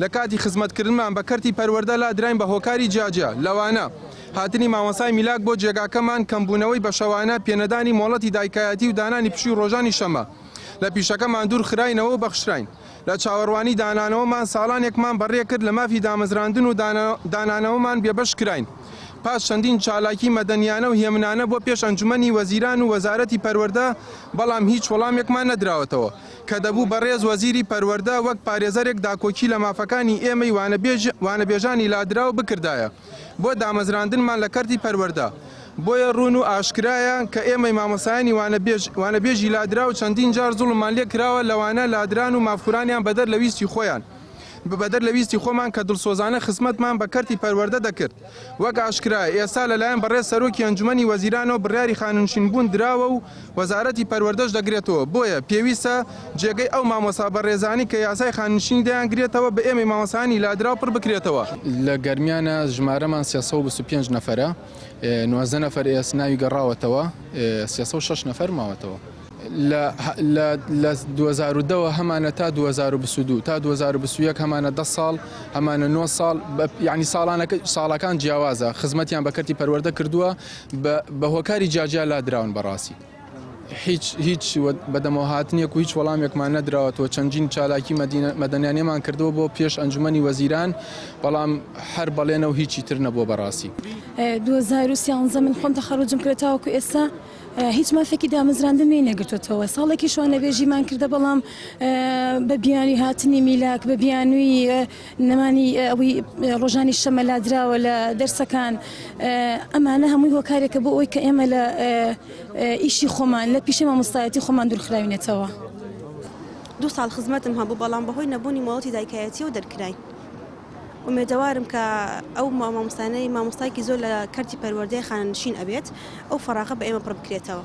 لە کاتی خزمەتکردنمان بە کەرتی پەروەردە لادراین بە هۆکاری جیاجیا، لەوانە، هاتنی مامۆستای میلاک بۆ جێگاکەمان، کەمبوونەوەی بەشەوانە، پێنەدانی مۆڵەتی دایکایەتی و دانانی پشووی ڕۆژانی شەمە. لە پیشەکەمان دوور خراینەوە و بەخشراین. لە چاوەڕوانی دانانەوەمان ساڵانێکمان بەڕێ کرد لە مافی دامەزراندن و دانانەوەمان بێبەش کراین. پاش چەندین چالاکی مەدەنیانە و هێمنانە بۆ پێش ئەنجومەنی وەزیران و وەزارەتی پەروەردە بەڵام هیچ وەڵامێکمان نەدراوەتەوە کە دەبوو بەڕێز وەزیری پەروەردە وەک پارێزەرێک داکۆکی لە مافەکانی ئێمەی وانەبێژانی لادراو بکردایە بۆ دامەزراندنمان لە کەرتی پەروەردە. بۆیە ڕوون و ئاشکرایە کە ئێمەی مامۆستایانی وانەبێژی لادراو چەندین جار زوڵممان لێ کراوە لەوانە لادران و مافخورانیان بەدەر لە ویستی خۆیان بەدەر لە ویستی خۆمان کە دڵسۆزانە خزمەتمان بە کەرتی پەروەردە دەکرد. وەک ئاشکرایە ئێستا لەلایەن بەڕێز سەرۆکی ئەنجومەنی وەزیرانەوە بڕیاری خانەنشینبوون دراوە و وەزارەتی پەروەردەش دەگرێتەوە بۆیە پێویستە جێگەی ئەو مامۆستا بەڕێزانەی کە یاسای خانەنشینی دەیانگرێتەوە بە ئێمەی مامۆستایانی لادراو پڕ بکرێتەوە. لە گەرمیانە ژمارەمان 325 نەفەرە، 19 نەفەر ئێس ناوی گەڕاوەتەوە، 306 نەفەر ماوەتەوە. لە لە لە 2010 وە هەمانە تا 2022 تا 2021 هەمانە 10 ساڵ هەمانە 9 ساڵ یعنی ساڵانەکە ساڵەکان جیاوازە خزمەتیان بە کەرتی پەروەردە کردووە بە هۆکاری جیاجیا لادراون بەڕاستی هیچ هیچ بەدەمەوەهاتنێک و هیچ وەڵامێکمان نەدراوەتەوە چەندین چالاکی مەدەنیانەمان کردەوە بۆ پێش ئەنجومەنی وەزیران بەڵام هەر بەڵێنە و هیچی تر نەبووە بەڕاستی. 2013 من خۆم تەخەروجم کرد تاوەکو ئێستا هیچ مافێکی دامەزراندن نەی نەگرتوێتەوە ساڵێکی شوانەبێژیمان کردە بەڵام بە بیانوی هاتنی میلاک بە بیانوی نەمانی ئەوەی ڕۆژانی شەمە لادراوە لە دەرسەکان ئەمانە هەمووی هۆکارێکە بۆ ئەوەی کە ئێمە لە ئیشی خۆمان لە پیشەی مامۆستایەتی خۆمان دوورخراوینەتەوە. دوو ساڵ خزمەتم هەبوو بەڵام بەهۆی نەبوونی مۆڵەتی دایکایەتیەوە دەرکراین. ئومێدەوارم کە ئەو مامۆستایانەی مامۆستایەکی زۆر لە کەرتی پەروەردەی خانەنشین ئەبێت ئەو فەراغە بە ئێمە پڕ بکرێتەوە.